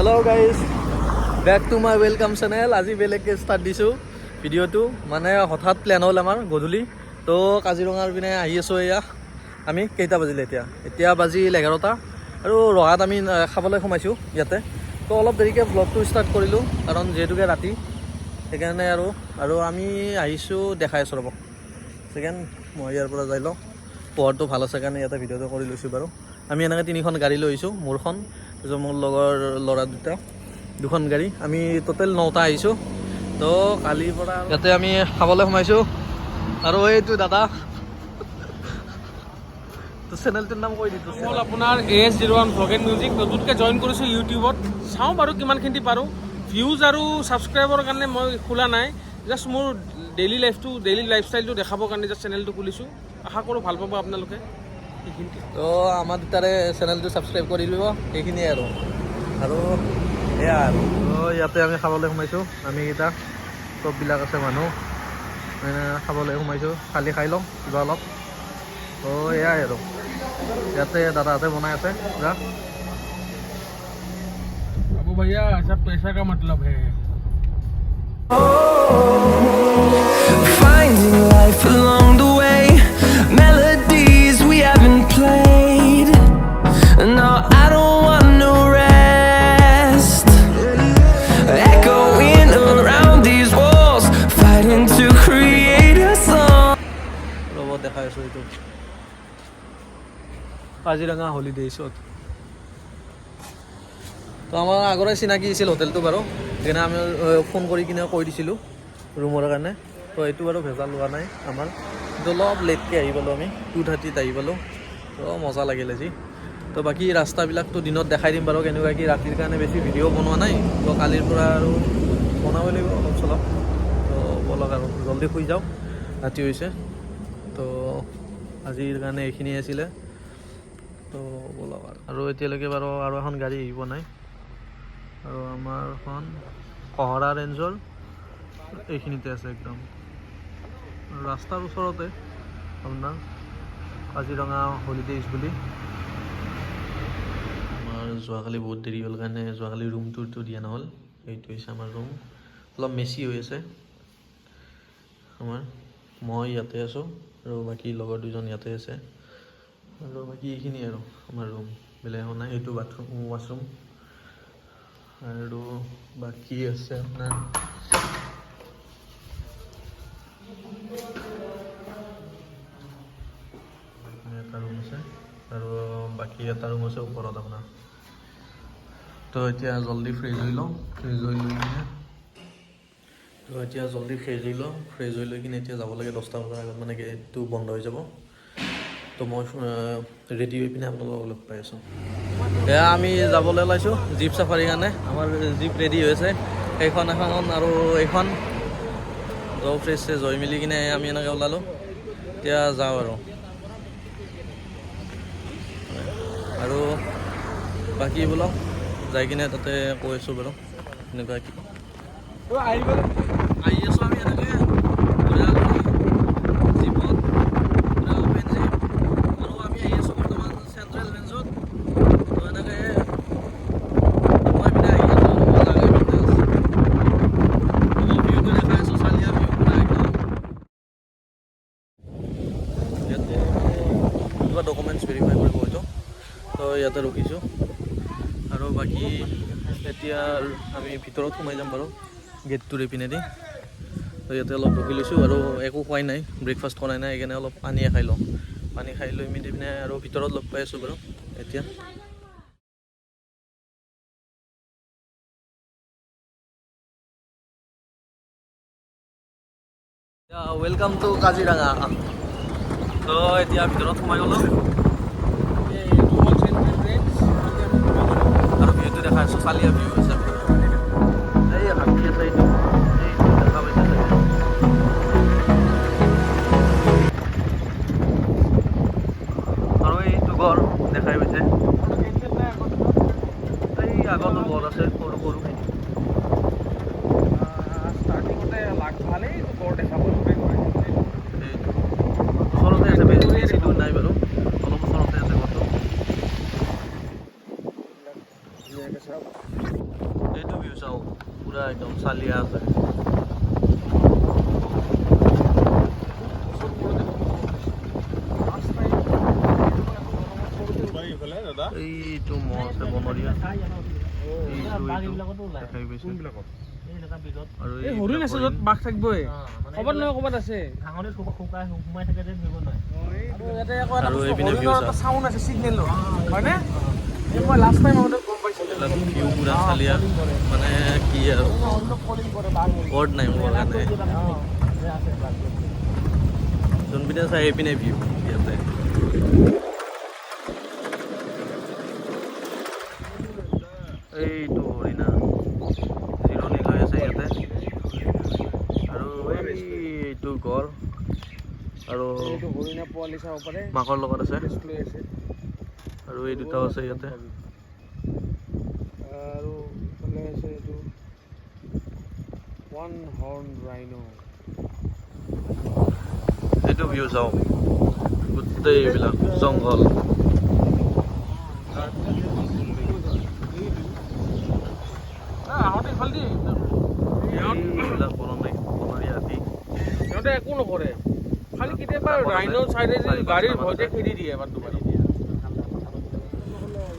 Hello guys, back to my welcome channel. আজি বেলেগকৈ start দিছোঁ ভিডিঅ'টো। মানে হঠাৎ প্লেন হ'ল আমাৰ গধূলি, তো কাজিৰঙাৰ পিনে আহি আছোঁ। এয়া আমি কেইটা বাজিলে এতিয়া? এতিয়া বাজিল 11টা আৰু ৰহাত আমি খাবলৈ সোমাইছোঁ ইয়াতে। তো অলপ দেৰিকৈ ব্লগটো ষ্টাৰ্ট কৰিলোঁ, কাৰণ যিহেতুকে ৰাতি, সেইকাৰণে। আৰু আমি আহিছোঁ, দেখাই আছোঁ, ৰ'ব ছেকেণ্ড, মই ইয়াৰ পৰা যাই লওঁ। পোহৰটো ভাল আছে কাৰণে ইয়াতে ভিডিঅ'টো কৰি লৈছোঁ বাৰু। আমি এনেকৈ তিনিখন গাড়ী লৈ আহিছোঁ, মোৰখন, তাৰপিছত মোৰ লগৰ ল'ৰা দুটা, দুখন গাড়ী। আমি টোটেল 9টা আহিছোঁ। তো কালিৰ পৰা ইয়াতে আমি খাবলৈ সোমাইছোঁ। আৰু এইটো দাদা, তো চেনেলটোৰ নাম কৈ দিছোঁ। হ'ল আপোনাৰ AS 01 vlog and music. নতুনকৈ জইন কৰিছোঁ ইউটিউবত। চাওঁ বাৰু কিমানখিনি পাৰোঁ। ভিউজ আৰু ছাবস্ক্ৰাইবৰ কাৰণে মই খোলা নাই, জাষ্ট মোৰ ডেইলি লাইফটো, ডেইলি লাইফষ্টাইলটো দেখাবৰ কাৰণে জাষ্ট চেনেলটো খুলিছোঁ। আশা কৰোঁ ভাল পাব আপোনালোকে, সেইখিনি। তো আমাৰ দুটাৰে চেনেলটো ছাবস্ক্ৰাইব কৰি দিব, সেইখিনিয়ে আৰু। আৰু এয়া আৰু তো ইয়াতে আমি খাবলৈ সোমাইছোঁ। আমিকেইটা চববিলাক আছে মানুহ, মানে খাবলৈ সোমাইছোঁ। খালি খাই লওঁ কিবা অলপ। তো এয়াই আৰু, ইয়াতে দাদাহঁতে বনাই আছে পুৰা। बाबू भैया, सब पैसा का मतलब है। Finding life along the way, melodies we haven't played. No, I don't want no rest. Echoing around these walls, fighting to create a song. ৰ'ব, দেখাই আছোঁ। এইটো কাজিৰঙা হলিডেইছত। তো আমাৰ আগৰে চিনাকি আছিল হোটেলটো বাৰু, সেইকাৰণে আমি ফোন কৰি কিনে কৈ দিছিলোঁ ৰুমৰ কাৰণে। তো এইটো বাৰু ভেজাল লোৱা নাই আমাৰ, কিন্তু অলপ লেটকৈ আহি পালোঁ আমি, 2:30ত আহি পালোঁ। তো মজা লাগিল আজি। তো বাকী ৰাস্তাবিলাকতো দিনত দেখাই দিম বাৰু কেনেকুৱা কি। ৰাতিৰ কাৰণে বেছি ভিডিঅ' বনোৱা নাই। তো কালিৰ পৰা আৰু বনাব লাগিব অলপ চলপ। তো ব'লক আৰু জল্দি শুই যাওঁ, ৰাতি হৈছে। তো আজিৰ কাৰণে এইখিনিয়ে আছিলে। তো ব'লক আৰু। আৰু এতিয়ালৈকে বাৰু আৰু এখন গাড়ী আহিব নাই। আৰু আমাৰখন কহৰা ৰেঞ্জৰ এইখিনিতে আছে, একদম ৰাস্তাৰ ওচৰতে আপোনাৰ, কাজিৰঙা হলিডেইজ বুলি। আমাৰ যোৱাকালি বহুত দেৰি হ'ল কাৰণে যোৱাকালি ৰুম টুৰটো দিয়া নহ'ল। এইটো হৈছে আমাৰ ৰুম। অলপ মেচি হৈ আছে আমাৰ। মই ইয়াতে আছোঁ আৰু বাকী লগৰ দুজন ইয়াতে আছে। আৰু বাকী এইখিনি আৰু আমাৰ ৰুম, বেলেগ একো নাই। এইটো বাথৰুম, ৱাছৰুম। আৰু বাকী আছে আপোনাৰ এইপিনে এটা ৰুম আছে আৰু বাকী এটা ৰুম আছে ওপৰত আপোনাৰ। তো এতিয়া জল্দি ফ্ৰেছ হৈ লওঁ, ফ্ৰেছ হৈ লৈ কিনে, তো এতিয়া জল্দি ফ্ৰেছ হৈ লওঁ। ফ্ৰেছ হৈ লৈ কিনে এতিয়া যাব লাগে 10টা বজাৰ আগত, মানে গেটটো বন্ধ হৈ যাব। তো মই ৰেডি হৈ পিনে আপোনালোকক লগ পাই আছোঁ। এয়া আমি যাবলৈ ওলাইছোঁ জীপ চাফাৰীৰ কাৰণে। আমাৰ জীপ ৰেডি হৈ আছে, সেইখন এখন আৰু এইখন। তো ফ্ৰেছ চেছ হৈ মেলি কিনে আমি এনেকৈ ওলালোঁ, এতিয়া যাওঁ আৰু। আৰু বাকী বোলক যাই কিনে তাতে কৈ আছোঁ বাৰু এনেকুৱা কি। আহি আছোঁ আমি এনেকৈ জীপত, পুৰা অপেন জীপ। আৰু আমি আহি আছোঁ বৰ্তমান চেণ্ট্ৰেল ৰেঞ্জত। তো এনেকৈ মই পিনে আহি আছোঁ আৰু মজাকৈ বিন্দাছ। ভিউটো দেখাই আছোঁ, চালিয়া ভিউ পুৰা একদম। ইয়াতে কিবা ডকুমেণ্টছ ভেৰিফাই কৰিব হয়তো, তো ইয়াতে ৰখিছোঁ। আৰু বাকী এতিয়া আমি ভিতৰত সোমাই যাম বাৰু গেটটোৰ এইপিনেদি। তো ইয়াতে অলপ ৰখি লৈছোঁ আৰু একো খোৱাই নাই, ব্ৰেকফাষ্ট কৰাই নাই, সেইকাৰণে অলপ পানীয়ে খাই লওঁ। পানী খাই লৈ মেলি পিনে আৰু ভিতৰত লগ পাই আছোঁ বাৰু এতিয়া। Welcome to Kaziranga. তো এতিয়া ভিতৰত সোমাই গ'লোঁ। এইটো হ'ল চেণ্ট্ৰেল ৰেঞ্জ। আৰু ভিউটো দেখাই আছোঁ, চালিয়া ভিউ আছে। এই হাতী আছে, এইটো এইটো দেখা পাইছে চাগে। আৰু এইটো গড় দেখাই পাইছে, এই আগতো গড় আছে সৰু সৰু। ষ্টাৰ্টিঙতে লাগ ভালেই গড় দেখা পালোঁ। এইটো ওচৰতে আছে, বেছি দূৰ নাই বাৰু, অলপ ওচৰতে আছে গড়টো। ধুনীয়াকৈ চাওক। এইটো ভিউ চাওঁ, পূৰা একদম চালিয়া আছে। এইটো মহ আছে বনৰীয়া, এইটো দেখাই পাইছে। আৰু এই হৰিণ আছে য'ত বাঘ থাকিবই, ক'ৰবাত নহয় ক'ৰবাত আছে। সোমাই থাকে যে ধৰিব নোৱাৰে। আৰু ইয়াতে আকৌ এটা আৰু বস্তু, এইপিনে হৰিণৰ view এটা চাউণ্ড আছে, চিগনেলৰ, হয়নে? এই মই লাষ্ট টাইম আহোঁতে গম পাইছিলোঁ। ভিউ পূৰা চালিয়া, মানে কি আৰু, ৱৰ্ড নাই মোৰ কাৰণে। যোনপিনে চাই সেইপিনে ভিউ ইয়াতে। এইটো হৰিণা জিৰণি লৈ আছে ইয়াতে। আৰু এইটো গড় আৰু এইটো হৰিণা পোৱালি চাব পাৰে। মাকৰ লগত আছে। ৰেষ্ট লৈ আছে। আৰু এই দুটাও আছে ইয়াতে। আৰু ইফালে আছে এইটো ওৱান হৰ্ণ ৰাইনো। এইটো ভিউ চাওক, গোটেই এইবিলাক জংঘল। আহোঁতে ইফালে দি এইবিলাক বনৰীয়া হাতী। সিহঁতে একো নকৰে, খালি কেতিয়াবা ডাঙৰ আছে। ৰাইনৰ চাইডে চাৰি গাড়ীৰ পাঁচটামান ভয়তে আছে। খেদি দিয়ে এবাৰ দুবাৰ।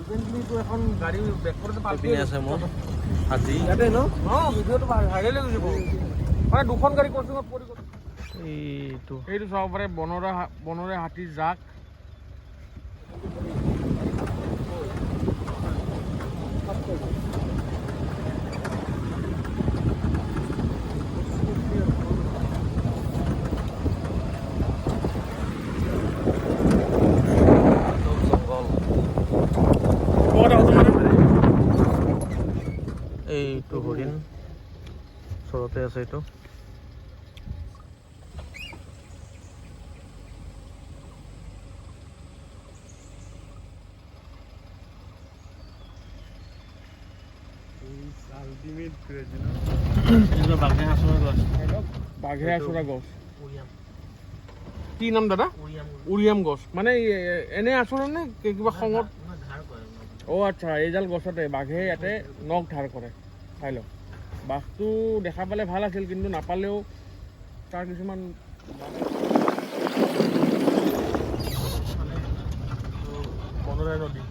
ইভেণ্টলিটো এখন গাড়ী বেক কৰোঁতে এইপিনে আছে মোৰ হাতী। ইয়াতে ন অঁ, ভিডিঅ'টো ভাইৰেল হৈ গৈছে। মানে দুখন গাড়ী ক্ৰচিঙত পৰি গ'ল। এইটো সেইটো চাব পাৰে, বনৰীয়া হাতীৰ জাক। চব জংঘল। এইটো হৰিণ ওচৰতে আছে এইটো। বাঘে আচৰা গছ। বাঘে আচৰা গছ। কি নাম দাদা? উৰিয়াম গছ। মানে এনে আচৰা নে কিবা খঙত? অ' আচ্ছা, এইডাল গছতে বাঘে ইয়াতে নখ ধাৰ কৰে। চাই লওক, বাঘটো দেখা পালে ভাল আছিল, কিন্তু নাপালেও তাৰ কিছুমান বনৰীয়া নদী,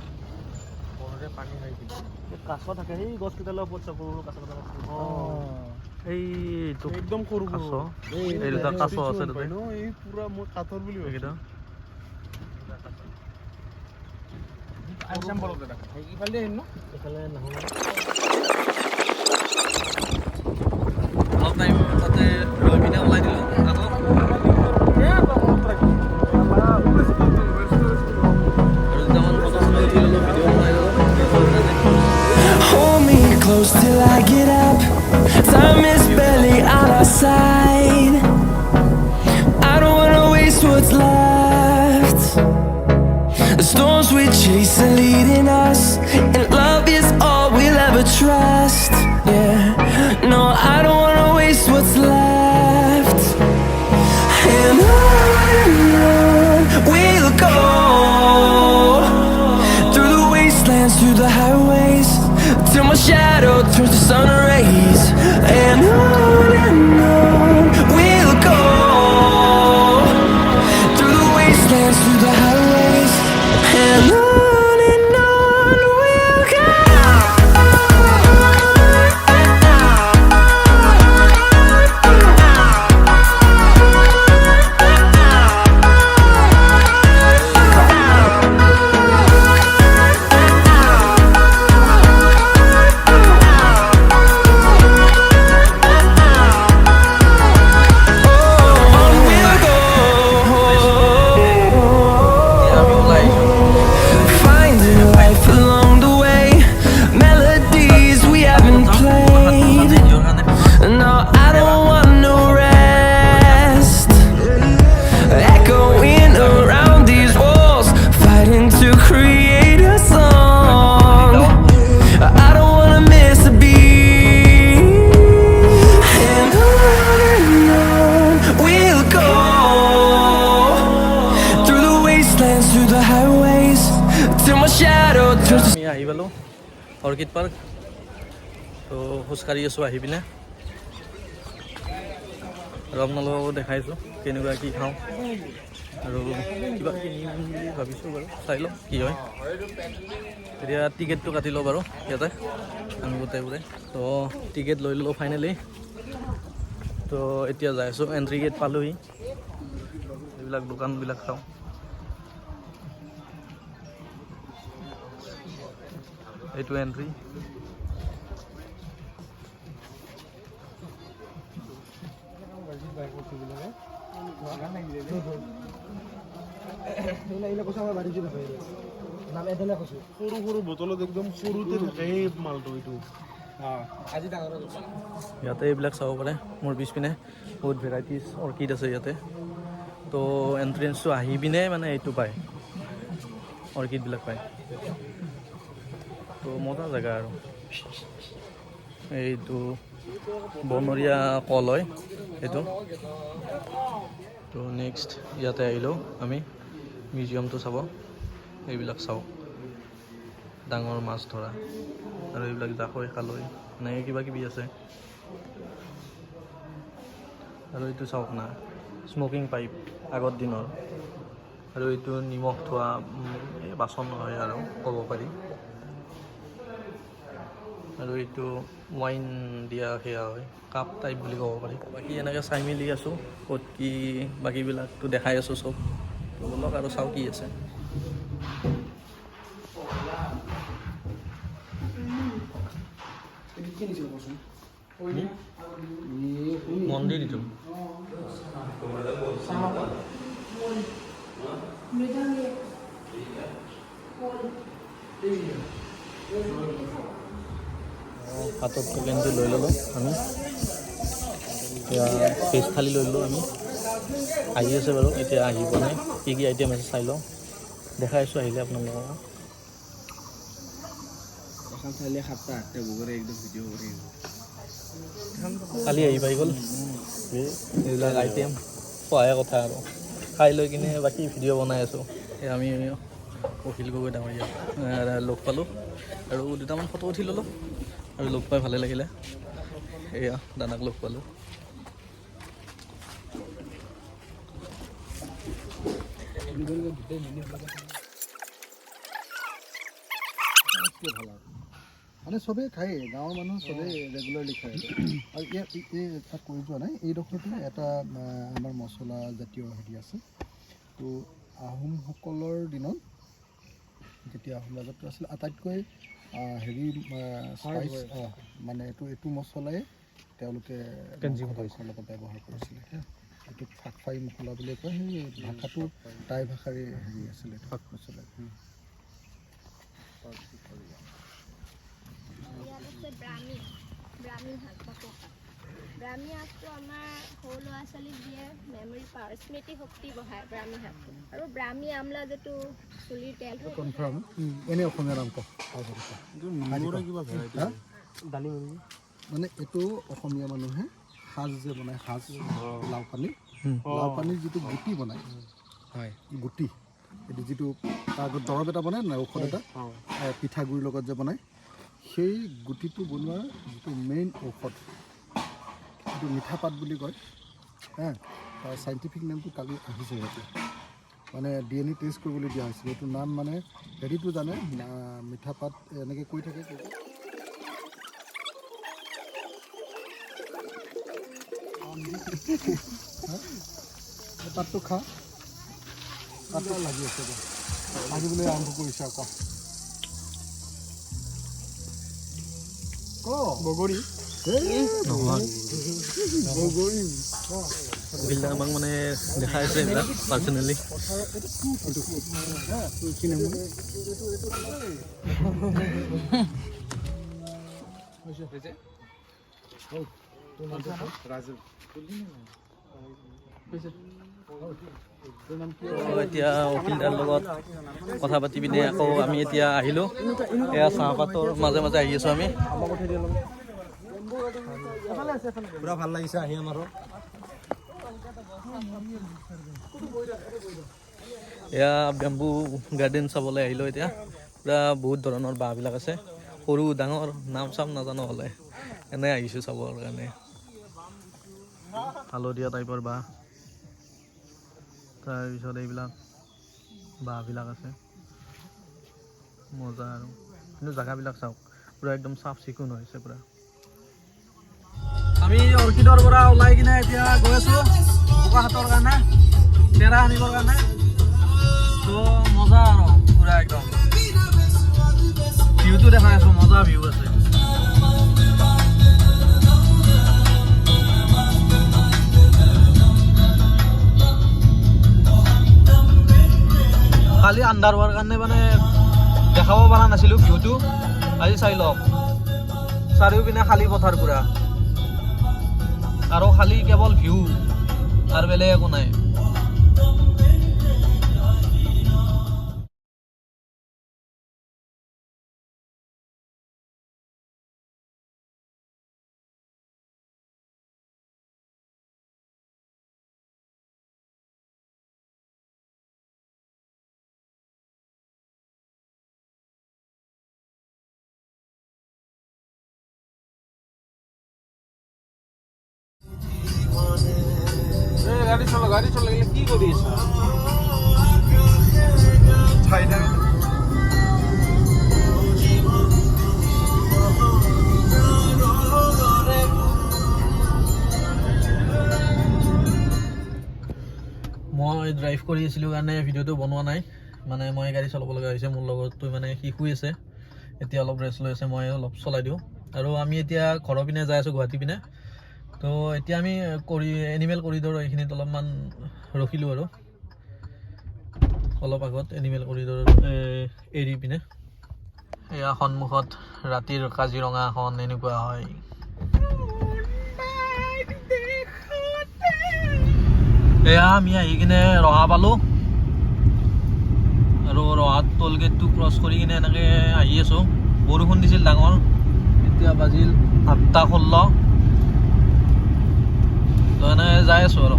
বনৰীয়া পানী হয় কিন্তু। কাছ থাকে সেই গছ কেইডালৰ ওপৰত, সৰু সৰু কাছ কেইডাল আছে। এইটো একদম সৰু। কাছ, এই দুটা কাছ আছে তাতে। এই পুৰা মই কাঠৰ বুলি এইকেইটা। আহি যাম বলক দাদা, ইফালে আহিম ন? এইফালে নহয়। অলপ টাইম তাতে ৰৈ পিনে ওলাই দিলোঁ আকৌ। আৰু দুটামান ফটো চটো উঠি ল'লোঁ, ভিডিঅ' বনাই ল'লোঁ নিজৰ কাৰণে। Hold me close till I get up. Time is barely on our side. I don't wanna waste what's left. The storms we chase are leading us, and love is all we'll ever trust. Yeah, no, I don't wanna waste what's left. And on we'll go through the wastelands, through the highways, till my shadow turns to sun rays. And on we'll go through the wastelands, through the highways, and on we'll go. On we'll go. এতিয়া আমি ওলাই আহিছোঁ। Finding life along the way, melodies we haven't played. নিজৰ কাৰণে। No, I don't want no rest. Echoing around these walls, fighting to create a song. I don't wanna miss a beat. And on we'll go through the wastelands, through the highways, till my shadow turns to আমি আহি পালোঁ orchid park. তো তো খোজকাঢ়ি আছোঁ আহি পিনে আৰু আপোনালোককো দেখাইছোঁ কেনেকুৱা কি খাওঁ আৰু কিবা কিনিম বুলি ভাবিছোঁ বাৰু, চাই লওঁ কি হয়। এতিয়া টিকেটটো কাটি লওঁ বাৰু ইয়াতে আমি গোটেইবোৰে। তো টিকেট লৈ ল'লোঁ ফাইনেলি। তো এতিয়া যাই আছোঁ, এণ্ট্ৰি গেট পালোহি। এইবিলাক দোকানবিলাক চাওঁ। এইটো এণ্ট্ৰি। সৰু সৰু বটলত একদম সৰুতে থাকে এই মালটো এইটো। ইয়াতে এইবিলাক চাব পাৰে, মোৰ পিছপিনে বহুত ভেৰাইটিজ অৰ্কিড আছে ইয়াতে। তো এণ্ট্ৰেঞ্চটো আহি পিনে মানে এইটো পায়, অৰ্কিডবিলাক পায়। তো মজা জেগা আৰু। এইটো বনৰীয়া কল হয় এইটো। তো নেক্সট ইয়াতে আহিলোঁ আমি মিউজিয়ামটো চাব। এইবিলাক চাওক, ডাঙৰ মাছ ধৰা আৰু এইবিলাক জাকৈ, খালৈ, এনেকৈ কিবা কিবি আছে। আৰু এইটো চাওক না, স্মকিং পাইপ আগৰ দিনৰ। আৰু এইটো নিমখ থোৱা এই বাচন হয় আৰু ক'ব পাৰি। আৰু এইটো ৱাইন দিয়া সেয়া হয়, কাপ টাইপ বুলি ক'ব পাৰি। বাকী এনেকৈ চাই মেলি আছোঁ ক'ত কি, বাকীবিলাকতো দেখাই আছোঁ চব। তো ব'লক আৰু চাওঁ কি আছে। মন্দিৰ এইটো। হাতত টোকেনটো লৈ ল'লোঁ আমি। এতিয়া ভেজ থালি লৈ ল'লোঁ আমি। আহি আছে বাৰু, এতিয়া আহি পোৱা নাই। কি কি আইটেম আছে চাই লওঁ, দেখাই আছোঁ আহিলে আপোনালোকক। এখন থালি 7টা 8টা বগৰে একদম ভিডিঅ' কৰি। কালি আহি পাই গ'ল এইবিলাক আইটেম, খোৱাহে কথা আৰু। খাই লৈ কিনে বাকী ভিডিঅ' বনাই আছোঁ। এই আমি অখিল গগৈ ডাঙৰীয়া লগ পালোঁ আৰু দুটামান ফটো উঠি ল'লোঁ আৰু লগ পাই ভালে লাগিলে। এয়া দাদাক লগ পালোঁ। মানে চবেই খায়েই, গাঁৱৰ মানুহ চবেই ৰেগুলাৰলি খায়। আৰু ইয়াত এই তাত কৈ যোৱা নাই, এইডোখৰতে এটা আমাৰ মছলা জাতীয় হেৰি আছে। তো আহোমসকলৰ দিনত যেতিয়া আহোম ৰাজত্ব আছিল, আটাইতকৈ হেৰি স্পাইচ মানে এইটো এইটো মছলাই তেওঁলোকে মাংসৰ লগত ব্যৱহাৰ কৰিছিলে। এইটো ফাকফাই মছলা বুলি কয়। সেই ভাষাটো টাই ভাষাৰে হেৰি আছিলে এইটো মছলা। ইয়াত আছে ব্ৰাহ্মী, ব্ৰাহ্মী শাক বা ককা। ব্ৰাহ্মী শাকটো আমাৰ সৰু ল'ৰা ছোৱালীক দিয়ে, মেমৰি পাৱাৰ, স্মৃতি শক্তি বঢ়ায় ব্ৰাহ্মী শাকটো। আৰু ব্ৰাহ্মী আমলা যিটো চুলিৰ তেল। কনফাৰ্ম। এনেই অসমীয়া নাম কওক। হা? মানে এইটো অসমীয়া মানুহে সাজ যে বনায়, সাজ, লাও পানী, লাও পানীৰ যিটো গুটি বনায়, হয়, গুটি এইটো যিটো তাৰ আগত দৰৱ এটা বনায় নাই, ঔষধ এটা, পিঠাগুড়িৰ লগত যে বনায়, সেই গুটিটো বনোৱাৰ যিটো মেইন ঔষধ, এইটো মিঠা পাত বুলি কয়। হা, তাৰ চাইণ্টিফিক নেমটো কালি আহিছে। ইয়াতে মানে ডিএনএ টেষ্ট কৰিবলৈ দিয়া হৈছিলে। এইটো নাম মানে হেৰিটো জানে, মিঠা পাত এনেকৈ কৈ থাকে। হা? এই পাতটো খা, পাতটো লাগি আছে দে। লাগিবলৈ আৰম্ভ কৰিছে আৰু ক ক বগৰী। এই বগৰী। অখিল দা আমাক মানে দেখাই আছে এইবিলাক পাৰ্চনেলি। কি নাম? তো এতিয়া অখিল দাৰ লগত কথা পাতি পিনে আকৌ আমি এতিয়া আহিলোঁ। এয়া চাহপাতৰ মাজে মাজে আহি আছোঁ আমি। পুৰা ভাল লাগিছে আহি আমাৰো। এয়া বেম্বু গাৰ্ডেন চাবলৈ আহিলোঁ। এতিয়া পূৰা বহুত ধৰণৰ বাঁহবিলাক আছে। সৰু ডাঙৰ নাম চাম নাজানো হ'লে এনেই আহিছোঁ চাবৰ কাৰণে। হালধীয়া টাইপৰ বাঁহ, তাৰপিছত এইবিলাক বাঁহবিলাক আছে, মজা। আৰু কিন্তু জেগাবিলাক চাওক, পূৰা একদম চাফ চিকুণ হৈছে পূৰা। আমি অৰ্কিডৰ পৰা ওলাই কিনে এতিয়া গৈ আছোঁ বোকাখাতৰ কাৰণে, তেৰা আনিবৰ কাৰণে। তো মজা আৰু পূৰা একদম ভিউটো দেখাই আছোঁ, মজা ভিউ আছে। কালি আন্ধাৰ হোৱাৰ কাৰণে মানে দেখাব পৰা নাছিলোঁ ভিউটো, আজি চাই লওক। চাৰিওপিনে খালী পথাৰ পূৰা, আৰু খালী কেৱল ভিউ, আৰু বেলেগ একো নাই। এই গাড়ী চলা, গাড়ী চলা, এইগিলা কি কৰি আছা? মই ড্ৰাইভ কৰি আছিলোঁ কাৰণে ভিডিঅ'টো বনোৱা নাই, মানে মই গাড়ী চলাব লগা হৈছে। মোৰ লগৰটো মানে সি শুই আছে এতিয়া, অলপ ৰেষ্ট লৈ আছে, মই অলপ চলাই দিওঁ। আৰু আমি এতিয়া ঘৰৰ পিনে যাই আছোঁ, গুৱাহাটী পিনে। তো এতিয়া আমি এনিমেল কৰিডৰ এইখিনিত অলপমান ৰখিলোঁ আৰু অলপ আগত এনিমেল কৰিডৰ এৰি পিনে। এয়া সন্মুখত ৰাতিৰ কাজিৰঙাখন এনেকুৱা হয়। এয়া আমি আহি কিনে ৰহা পালোঁ, আৰু ৰহাত টোল গেটটো ক্ৰছ কৰি কিনে এনেকৈ আহি আছোঁ। বৰষুণ দিছিল ডাঙৰ। এতিয়া বাজিল 8:16। তো এনেকৈ যাই আছোঁ আৰু।